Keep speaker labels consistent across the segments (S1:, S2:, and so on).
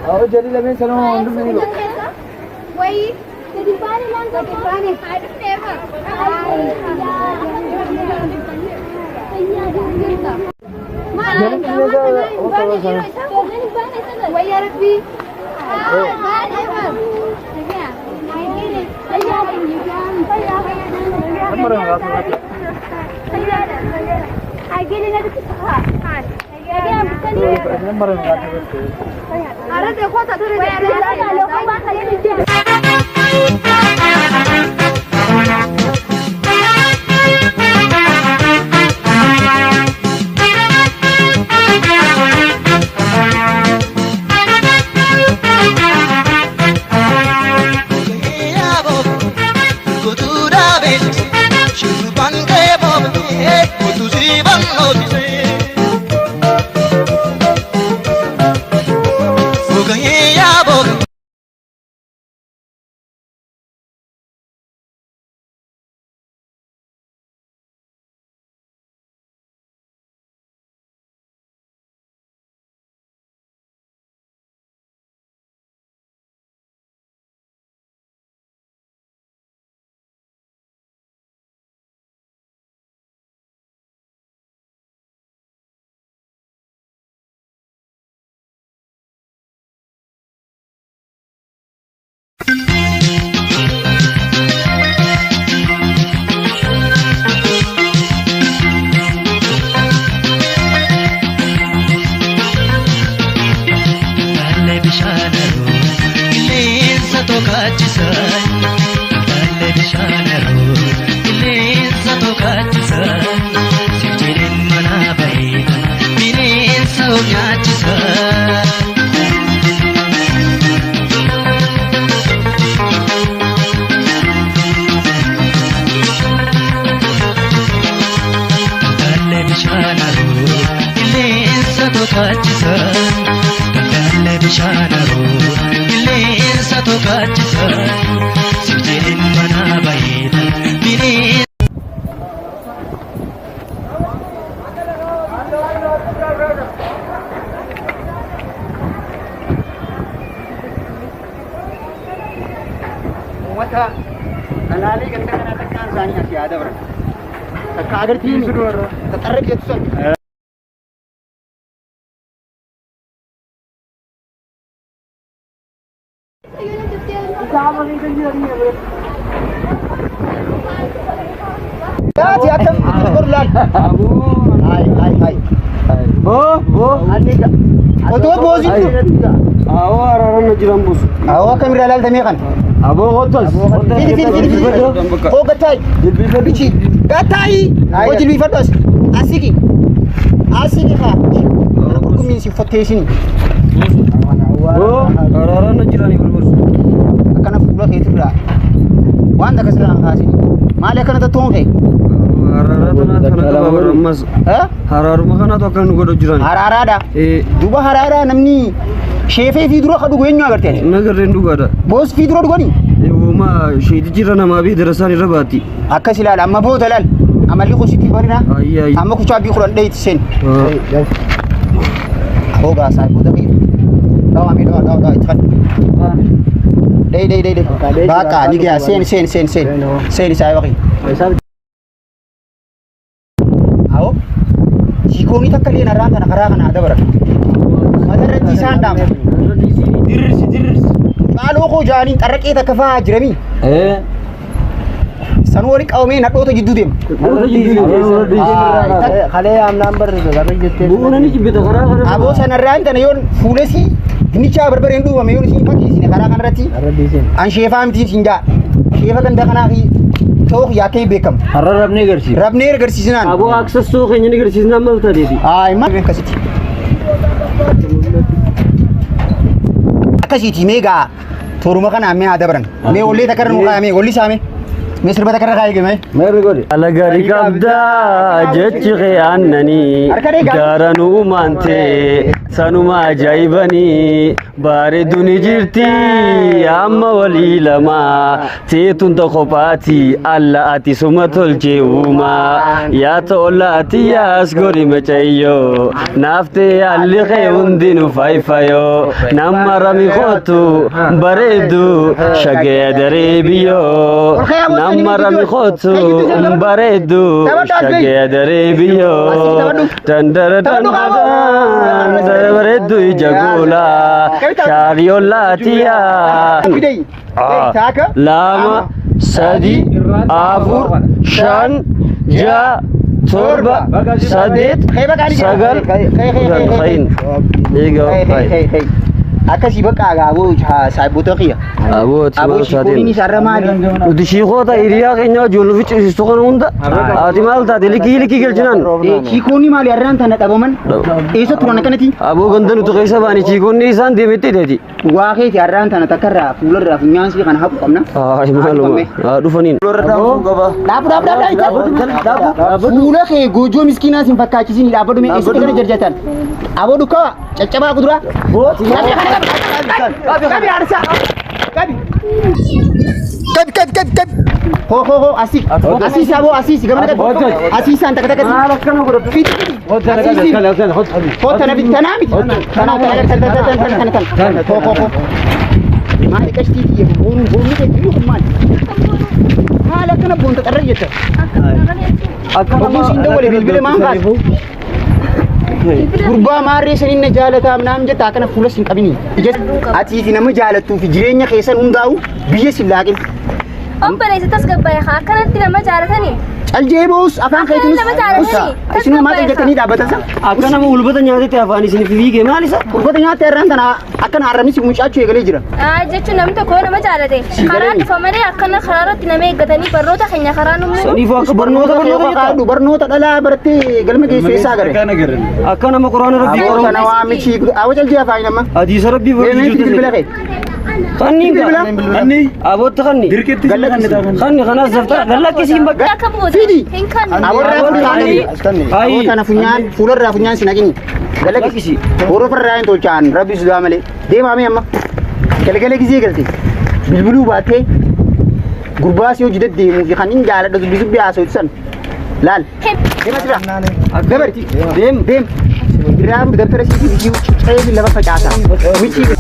S1: Awwa jalli lameen sanuma hundumni ni godhu.
S2: Wayii gadi baane laan gadi baane. Wayyaa rabbii.
S3: Daalle bishaan haroo qilleensa tokkaachisa. Daalle bishaan haroo qilleensa tokkaachisa. Siif jedheen manaa bahee bineensa of nyaachisa. Daalle bishaan haroo qilleensa tokkaachisa. Daalle bishaan haroo qilleensa tokkaachisa. Siif jedheen manaa bahee bineensa.
S4: Uummata dhalaalee ganda kanaa takkaan isaanii asii haa dabran. Takka agartii taxarra jettu san. Taati akkam itti godhu laal. Hai hai hai.
S1: Boo boo.
S4: Otoo boositu.
S1: Awwa araaraan jiran buusu.
S4: Awwa akkamirraa ilaaltamee kan.
S1: Aboo kottas.
S4: Fidi fidi fidi fidi. Koo gattaayi. Bichi. Gattaayi. Koo jilbiifadhu as. Asiki. Asiki haa. Kana qurxummiin si fotteessini.
S1: Boo araaraan jiranii barbaadu.
S4: Akkana fuula keetirraa. Waan takka sirraa hin kaasini. Maali akkana tattoon kee?
S1: Araaraa tana kana qaba bara ammas.
S4: Eh?
S1: Haraaruma kanatu akka nu godhu jiran.
S4: Haraaraadha.
S1: Eh
S4: Duuba haraaraa namni sheefee fi dura ka dhugu eenyu agartee?
S1: nagarreen dhugaadha.
S4: Boos fi dura dhuganii?
S1: Eewwama sheetichi irra namaa fi darasaan irra baatti.
S4: Akkas ilaala amma booda laal. Amalli kun sitti barina.
S1: Ayyi ayyi.
S4: Amma kuchaa bii kudhan dheetti seen. Hoogaa isaa booda kiyya. Dhawaa mee dhawaa dhawaa dhawaa itti fadhu. Dhee dhee dhee dhee. Baaqaa ni gayaa seen seen seen seen. Seen isaa yoo kiyya. Awoo. Jikoonii takka illee narraan kana karaa kana dabaran. Mata irratti isaan dhaamsa.
S1: Dirirsi dirirsi.
S4: Caaloo koo jaaniin xarraqee takka fa'aa jiramii. Sanuu waliin qabamee nadhoota jidduu deema.
S5: Kalee amnaan barreessa sarara jettee.
S1: Bu'uura ni jibbita karaa kana.
S4: Aboo sanarraan tana yoon fuulesii dinnichaa barbareen dhuufame yoon isin fakkeessine karaa kanarratti
S5: Sarara dhiiseen.
S4: an sheefaa miti isin jaa. Sheefa ganda kanaa fi ta'uu kiyya akka hin beekamu.
S5: Har'a rabnee garsiisa.
S4: Rabnee agarsiisinaan.
S1: Aboo aksessuu keenya ni garsiisna amma taateeti.
S4: Ayi ma akkasitti. Akkasiiti mee gaa tooruma kanaan mee haa dabran. Mee wallee takka irra nu kaa'ame walli saame. Mee sirba takka irra kaayee game.
S5: Meerri godhi.
S1: Alagari qabdaa jechi kee aannanii garanuu maantee sanuma ajaa'ibanii bareedu ni jirti amma walii lama teetun tokko paati alla ati suma tolchee uumaa yaa ta'ollaati yaas gori macayyoo naaftee alli kee hundinuu faayifayoo nama rami kootu bareedu shagee adaree biyyoo nama rami kootu bareedu shagee adaree biyyoo dandara dandara bareedu ija goolaa shaariyollaatiyaa.
S4: Fidei. Takka.
S1: Lama, sadi, afur, shan, ja'a, torba, saddeet, sagal, kudhan. Khayin. Eega
S4: Hey. Akkasii bakka agaaboo saayibboota kiyya.
S1: Abooti
S4: Aboo
S1: maal
S4: shiikooniin
S1: taateen?
S4: isaarra maali?
S1: Nuti shiikoota hiriyaa keenya wajjin nu ficcisiistu kana hunda ati maal taate likii likii galchinaan.
S4: Shiikoonni maali har'aan tana dhabaman? Eessa turan akkanatti?
S1: Aboo ganda nuti keessa baane shiikoonni isaan deemetti hidheeti.
S4: Waa keeti har'aan tana takkarraa fuularraa funyaan sii kana haqu qabna.
S1: Ay maaluma haa dhufaniin.
S4: Dhaabu dhaabu dhaabu dhaabu. Fuula kee goojoo miskiinaa sin fakkaachisin dhaabbadhu mee eessatti kana jarjatan? Aboo dukkawa caccabaa kuduraa. Qabi kana qabi. Qabi harsa. Qabi. Qabi qabi qabi qabi. Ho ho ho asii. Asii aboo asii gamana qabi. Asii isaan takka takka.
S1: Maal akkana godhatu?
S4: Fiti fiti. Asii. Ho tana fiti tanaa miti. Tana tana tana tana tana tana tana. Ho ho ho. Maali qashtii tiyya boonuu boonuu kee jiru kun maali? Maal akkana boonta xarra jetta? Obbo siin dawwale bilbila maan kaasa? Gurbaa maarree saniin na jaalataa naam jetta akkana fuula sin qabini. Atii fi nama jaalattuu fi jireenya keessan hundaa'u biyya sin laaqin.
S2: Obboleessa tasgabbaa'e haa akkanatti nama jaalatanii.
S4: Caljee boos afaan keetiinis
S2: Akkana nama jaalatanii.
S4: isinuu maal jettanii dhaabbatan sa?
S1: Akka nama ulbata nyaatetti afaan isin fiigee maal isa?
S4: Uffata nyaatte har'aan tana akkana arrabni si mucaachuu eegalee jira.
S2: Jechuun namni tokko yoo nama jaalate karaa dhufa malee akkana karaa irratti nama eeggatanii barnoota keenya karaa nu
S1: Saniifuu akka barnoota barnoota jetta.
S4: Kaadhu barnoota dhalaa barattee galma geessu eessaa agare?
S1: Akka nama quraana rabbii
S4: Aboo
S1: qoramu.
S4: tana waamichi awwa caljee afaan nama.
S1: Hadiisa rabbii
S4: Deemee
S1: barsiisu
S4: bilbila kee.
S1: Kanni
S4: Bilbila.
S1: Kanni. Abootti kanni. Kanni kanaas daftaa gallakkisiin bakka.
S2: akka buuta
S4: Fidi.
S2: hin kannu.
S4: Aborraa funyaan. Aboo tana funyaan fuularraa funyaan si naqini. Galakkisi. Horofarraa hin tolchaan rabbi sodaa malee. Deemaame amma. Galgala gizee galte. Bilbiluu baattee gurbaa si hojii deddeemuu fi kan hin jaaladha dubbi dubbi haasa'u san. Laal. Deema sirraa. Dabari.
S1: Deem.
S4: Deem. Irraa dabtara siifii biyyi ceefi lafa facaasa. Michii.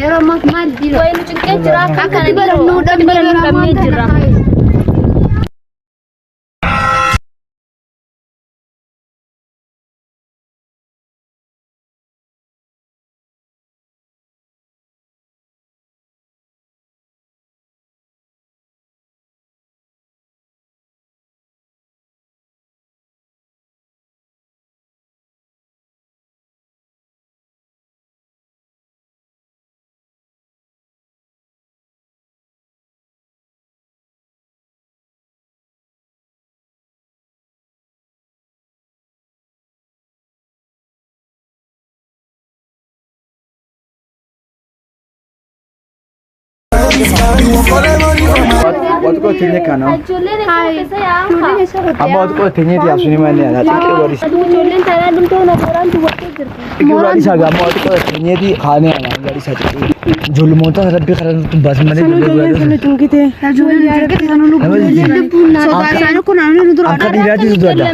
S2: Yeroo ammaa maal jira? Wayi nu cinqee jira akka kana barannuu dhabnee jira. Ijoolleen eessa yaa'an?
S5: Amma wati qola teenyeeti yaabsuni malee ati xiqqee warri.
S2: Ijoolleen taanaan dhumtee mooraan duwwattee jirti.
S5: Mooraan isaa gaama wati qola teenyeeti kaanee ana warri isaa xiqqee. Ijoollummoota rabbii karaa nutti hin baasin malee ijoollee Akka dhiiraatitu adda.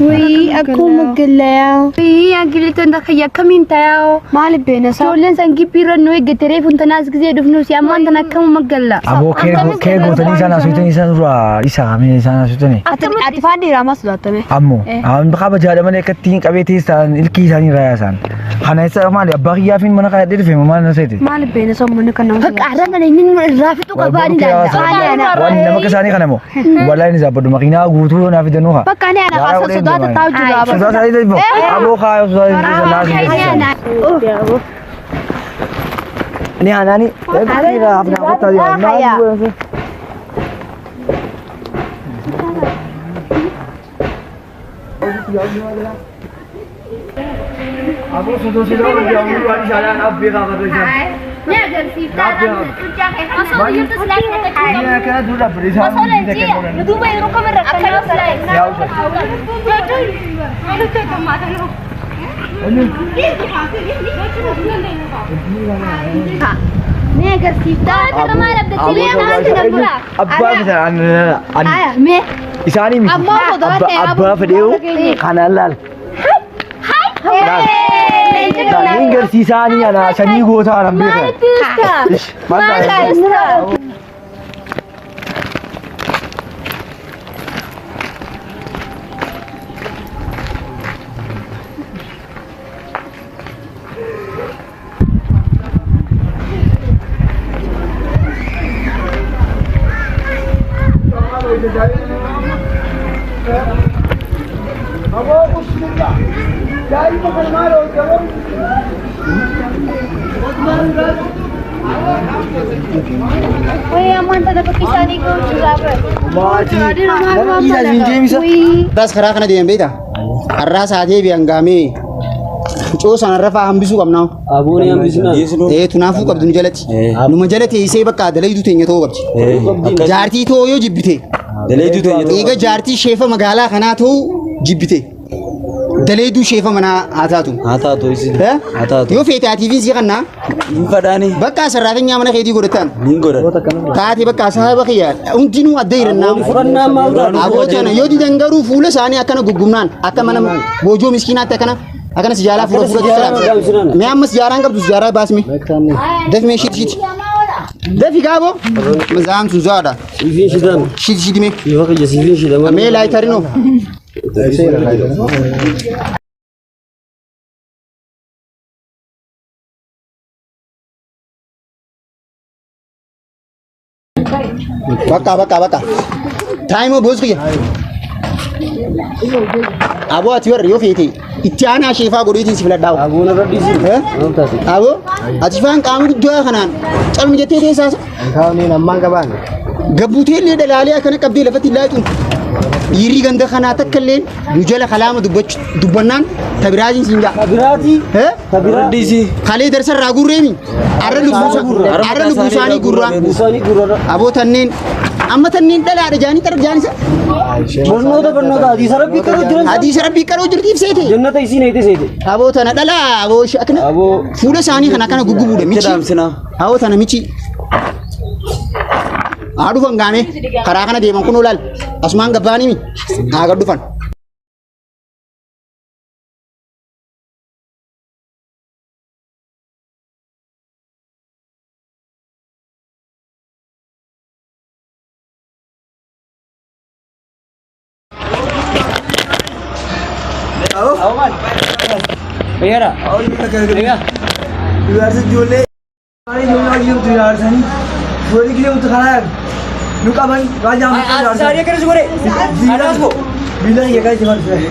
S2: Wayii akkuma gallayaa. Wayii angilitoon takka akkamiin tayaa.
S6: Maali beena isaa?
S2: Ijoolleen san gibbii irra nu eeggate reefu tanaas gisee dhufnu si ammaan tan akkamuma galla.
S5: Aboo kee gootanii isaan Isaan asootan isaan dura isa kamee isaan asootani.
S6: Ati faan dhiiraa maa sodaattame?
S5: Ammoo kabajaadha malee akka ittiin qabee teessaan ilkii isaanii irraa yaasan. Kana isa maali abbaa kiyyaa fi mana kaayadhee dhufe maal na seete?
S6: Maal beena sommanni kan nama sodaatu? Bakka arra inni irraa fixuu qabaa ni danda'a.
S5: Waan nama akka isaanii kana moo? Wallahi ni zaabbadhu makiinaa guutuu naa fidanuu haa.
S6: Bakka ani ana kaasa sodaata taa'u jiru aboo.
S5: Sodaa isaanii ta'e aboo kaayoo sodaa isaanii. Ni anaani.
S2: Ni agarsiiftaa osoo biyyattu silaa osoo leenjii duuba yeroo kamirra akkanaa
S6: Ni agarsiiftaa.
S2: Maal abdachiilee maal jedhamudha?
S5: Abbaa bitan
S6: Mee
S5: isaanii miti.
S6: Ammoo sodaate
S5: Abbaa fedheewu kanaan laal. Niin garsiisaanii ana sanyii goota anan beekan.
S2: Maalitti
S5: Maal
S2: Maal Wayii ammaan tana bakki isaanii gochuu
S4: Har'aas karaa kana deeman beektaa? Har'aas haatee biyyan gaamee cuusan har'a hambisuu qabnaa.
S1: Abuun hambisnaa.
S4: Ee tunaafuu qabdu nu jalatti. Numa jala teessee bakka dalayduu teenya ta'uu qabdi. Jaartii ta'uu yoo jibbite.
S7: Dalayduu teenya ta'uu
S4: Eega jaartii sheefa magaalaa kanaa ta'uu jibbite. Dalayduu sheefa manaa haa taatu.
S7: Haa taatu isin. Haa taatu.
S4: Yoo feete atiifin sii kannaa
S7: Hin fadhaani.
S4: bakka sarraatenyaa mana keetii godhataan.
S7: Hin godhan.
S4: Taate bakka sahaba kiyya hundinuu adda hirannaa.
S1: Fudhannaa maal taatu?
S4: Aboo tana yoo didan garuu fuula isaanii akkana guggumnaan akka mana goojoo miskiinaatti akkana akkana sijaalaa fuula fuula
S1: Akkana
S4: jira. Mee amma sijaaraan qabdu sijaaraa baasme. Dafime shit shit. Dafi gaabo. Mazaan sun zaadha.
S1: Siifin shidan.
S4: Shit shit mee.
S1: Siifa kiyya siifin shidan.
S4: Mee laayitarino. Bakka bakka bakka. Taayimoo boos kiyya. Aboo ati warri yoo feete itti aanaa sheefaa godheetiin si filadhaa.
S1: Abuun irra dhiisi.
S4: Aboo ati faan qaama guddaa kanaan calma jettee teessaas.
S5: Kaawuniin ammaan qabaan.
S4: Gabbuutee illee dhalaalee akkana qabdee lafatti laaxuun dhiirri ganda kanaa takka illee nu jala kalaama dubbannaan tabiraatiin siin ja'a.
S1: Tabiraatii.
S7: Irra dhiisi.
S4: Kalee darsarraa gurreemi. Arra lubbuu isaanii gurraa.
S1: Isaanii gurra.
S4: Aboo tanneen amma tanneen dhalaadha jaanii xarab jaanisa.
S1: Barnoota barnoota hadiisa rabbii qaroo jiran.
S4: Hadiisa rabbii qaroo jirtiif seete.
S1: Jannata isiin eete seete.
S4: Aboo tana dhalaa aboo ishee akkana
S1: Aboo.
S4: fuula isaanii kana akkana guggubuudha michi.
S7: Jedhamsinaa.
S4: Aboo tana michi. Haa dhufan gaame karaa kana deeman kun olaal asumaan gabbaanii mi haa gad dhufan.
S1: Fayyada.
S5: Jaarsa ijoollee ijoollee jaarsanii fuulli gideemtu karaa nu qaban raajaa
S1: Isaanii akkanas godhe. Anaas moo.
S5: Biilaan kiyya kan itti marfee.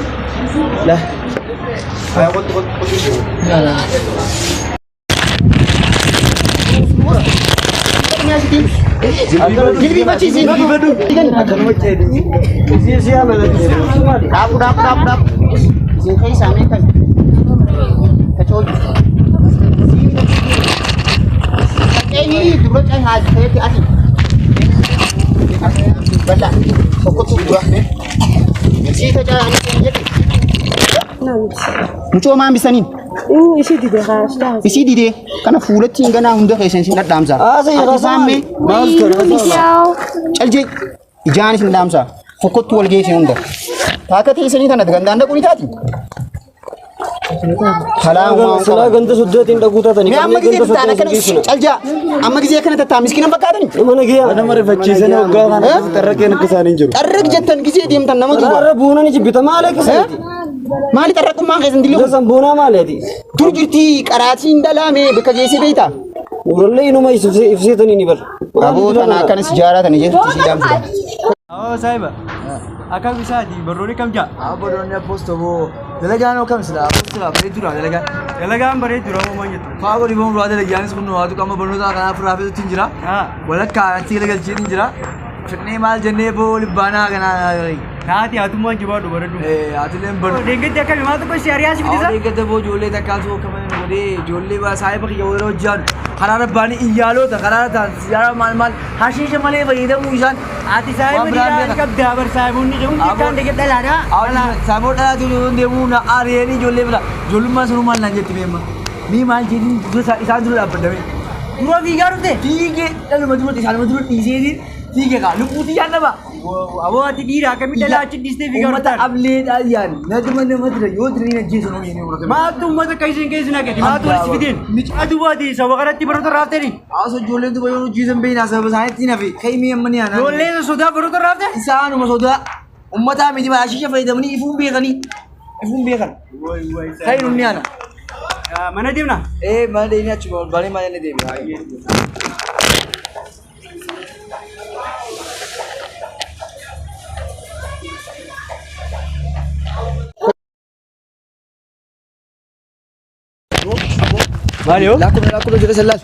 S4: Jilbiifachiisi. Dhaabu dhaabu dhaabu dhaabu. Isin keessaa mee kan kachooju. Qaceeni dura cee haa ta'etti ati. Bal'aa tokkotu dura. Sii tajaajila jedhe. Mucoo maan bisaniin?
S6: Isii didee kaastaa.
S4: Isii didee kana fuulatti hin ganaa hunda keessan isin dhadhaamsa. Ati faammee caljee ijaan isin dhaamsa. Tokkotti wal geesse hunda. Taaka teessanii tana gandaan dhaquu ni taati. Kalaa waan
S1: Silaa
S4: qaban.
S1: ganda soddaatiin dhaguu taatanii.
S4: Mee amma gisee tattaan akkana caljaa. Amma gisee akkana tattaa miskiinan fakkaatani.
S1: Mana giyyaa.
S7: Nama rifachiisanii hoggaa kana xarraqeen akka isaanii hin jiru.
S4: Xarraq jettan gisee deemtan nama duuba.
S1: Karaarra buuna ni jibbita maali akkasitti?
S4: Maali xarraqummaan keessan dillee kun?
S1: Dasan buunaa maali ati?
S4: Dur jirtii qaraatiin dhalaame bakka geessee beektaa?
S1: Nurallee inuma ibseetanii ni bar.
S4: Aboo tana akkanas ijaaraa tana jettu si daamtu.
S8: Awwa saahiba. Akkam isaati barnoonni kam jaa?
S5: Abboonni apostoo dalagaan hoo kam sila apostolaa bareeddudha dalagaan.
S8: Dalagaan bareeddudha moo maal jettu?
S5: Faa godhi boon duraa dalagaanis kun waatu qama barnoota kanaaf raafetutti hin jira. Walakkaa achi galagalchiin hin jira. Fidnee maal jennee boo libbaanaa kanaa.
S8: Taati hatummaan jibaadhu bareeddu.
S5: Atileen barno.
S8: Deeggarti akkami maal tokko si ariyaa si fidisa?
S5: Deeggarta boo ijoollee takkaatu akka mana godhee ijoollee saahiba kiyya yeroo hojjaanu karaa rabbaanii iyyaaloota karaa ta'an siyaara maal maal hashiisha malee fayyadamuu isaan.
S8: Ati saahiba dhiiraa qabdaa bar saahibonni hundi akkaan deeggar dhalaadha.
S5: Saayiboo dhalaatu deemuu na ari'anii ijoollee bira ijoollummaa sunuu maal naan jetti beema. Mii maal jedhin isaan dura dhaabbadame.
S8: Dura fiigaa dhufte?
S5: Fiigee dhaluma dura isaanuma dura dhiiseetiin fiigee kaa lubbuutii yaan dhaba.
S8: Aboo ati dhiira akkamitti dhalaa achi dhiistee fiigaa
S5: Uummata
S8: dhuftaan?
S5: ableedhaa yaan naduma nama dira yoo diranii ajjeesu nuu yennuu murate.
S8: Maaltu uummata akka isin keessa naqate? Maaltu walitti fideen? Micaa dubaati saba kanatti barnoota raaftanii?
S5: Hawaasa ijoolleen duba yoo hojjetan beeknaa sababa isaaniitti nafe kaimii amma ni aanaa.
S8: Ijoolleen sodaa barnoota raafte?
S5: Isaanuma sodaa uummataa miti ashiisha fayyadamanii ifuun beekanii ifuun beekan. Kain humni aana.
S8: Mana deemna?
S5: Ee mana deemnee achi balee maal jennee deemna.
S7: Maali yoo?
S5: Lakkuma lakkuma jala sallaal.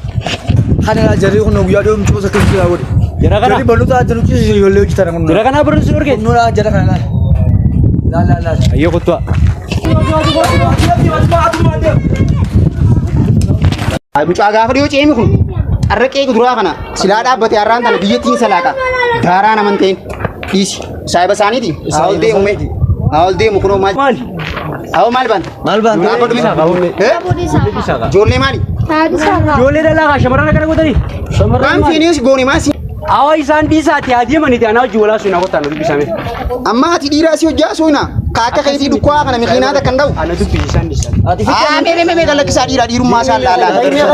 S5: Kana laa jarri kun guyyaa dhiyoo micoota akkasii jira godhe.
S7: Jara kana?
S5: Jarri barnoota adda nuti ijoollee hojjetan kun.
S7: Jara kanaa barnoota si dhorkeeti?
S5: Kunnoo jara kana laal. Laal laal laal.
S7: Ayyee kottu'a.
S4: Mucaa gaafa dhiyoo ceemi kun xarraqee duraa kana silaa dhaabbate har'aan tana biyyattiin salaaqa. Daaraa naman ta'in dhiisi. Saahiba isaaniiti. Haa ol deemu mee. Haa ol deemu kunoo maal?
S7: Maali?
S4: Haa maal baanta?
S7: Maal baanta?
S4: Dhaabbadhu mee. Ijoollee maali?
S8: Ijoollee dhalaa kaa shamarran akkana gootanii?
S4: Waan fiinis goone maasi.
S8: Awwa isaan dhiisaati haa deemaniiti anaa hojii walaa sun hawwataan dubbisame.
S4: Amma ati dhiiraa si hojjaa suuna. Ka akka keetii dukkaa kana mikiinaa takka hin dha'u.
S8: Ana dubbisi isaan dhiisaati.
S4: Haa mee mee mee kalakkisaa dhiiraa dhiirummaa isaan laalaa.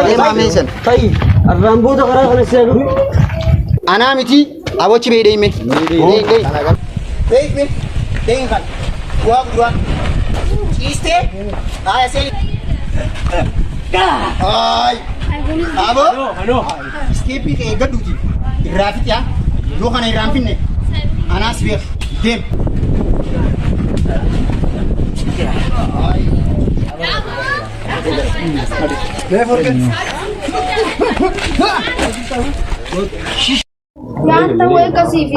S4: Deemaa mee san.
S1: Ta'i arraan booda karaa kana si agarru.
S4: Anaa miti abochi bee deeme. Deeme. Deeme kan. Waa kuduraa. Ciistee. Haa seeni. Ay. Abo. Isteeppii kee eeggadhuuti. Irraa fixi haa. Yoo kana irraa hin finne. Anaas beek. Deem.
S2: Nyaata wayii akkasii fi.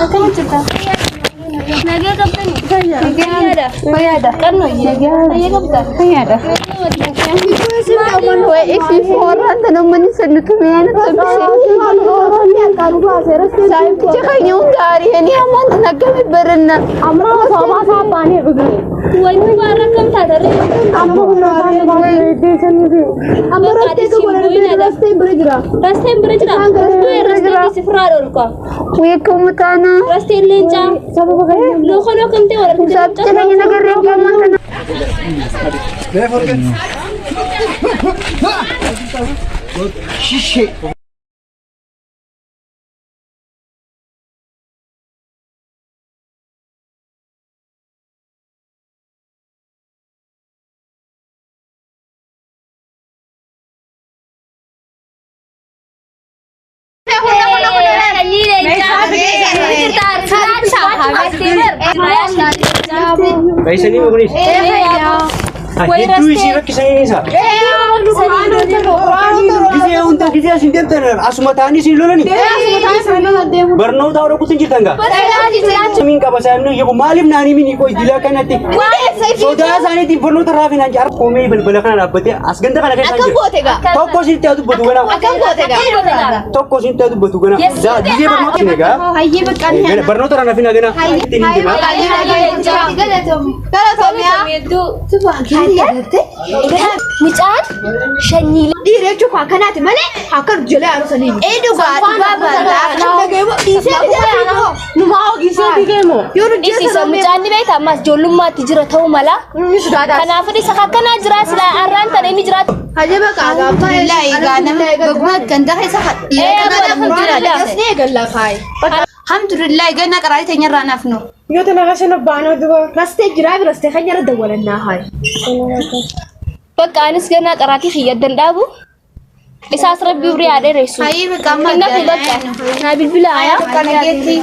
S2: Akkam jirta? Nagee qabdani? Fayyaadha. Fayyaadha. Qannoo fayyaa qabda? Fayyaadha. Wanti waan akkam taatarree? Amma raftee bira jira. Rasteen bira jira. Rasteen sifraa dhorka. Rasteen leencaa. Lookoon akkam ta'e wal argite.
S8: Baay'isanii moo kunis? Hedduu isii rakkisanii isa. Gisee hunda gisee asin deemtan asuma ta'anii isin lolani. Barnoota hora kutin jirtan gaa. Samiin qaba saayimni yeroo maaliif naanii mini qoy dilaa kanatti. Sodaa isaaniitiin barnoota raafinaan jaar koomee balbala kana dhaabbatee as ganda kana keessa jira. Tokko sitti haa dubbatu gana. Tokko sitti haa dubbatu gana. Gisee barnoota egaa. Barnoota irraa nafina gana.
S9: Galatoomi. Galatoomi yaa.
S2: Hedduu.
S6: Mucaan shanyii
S9: Dhiira jechuun akkanaati malee akka jala yaadu sanii. Ee dhugaa dhugaa baala. Dhiisee bitaa
S10: Numaa ogiisee digeemo.
S9: Yoo nu
S2: Isa mucaan ni beekta ammas ijoollummaatti jira ta'uu mala. Kanaafuu isa akkanaa jira silaa arraan tana inni jiraatu.
S9: Ajaba qaagaa Alhamdulillah egaa nama baguma ganda keessa dhiira kana jira. Alhamdulillah ganna qaraarii teenya irraa naaf nu.
S10: Yoo tana kashin baanoo duba.
S9: Rastee jiraa fi rastee kan jara dawwalannaa hayi.
S2: Bakka anis ganaa qaraatii xiyyaaddan dhaabu. Isaas rabbi umrii haa dheeressu.
S9: Hayii bakka amma
S2: Inna fi bakka naa bilbila haa.
S9: Kana geetti.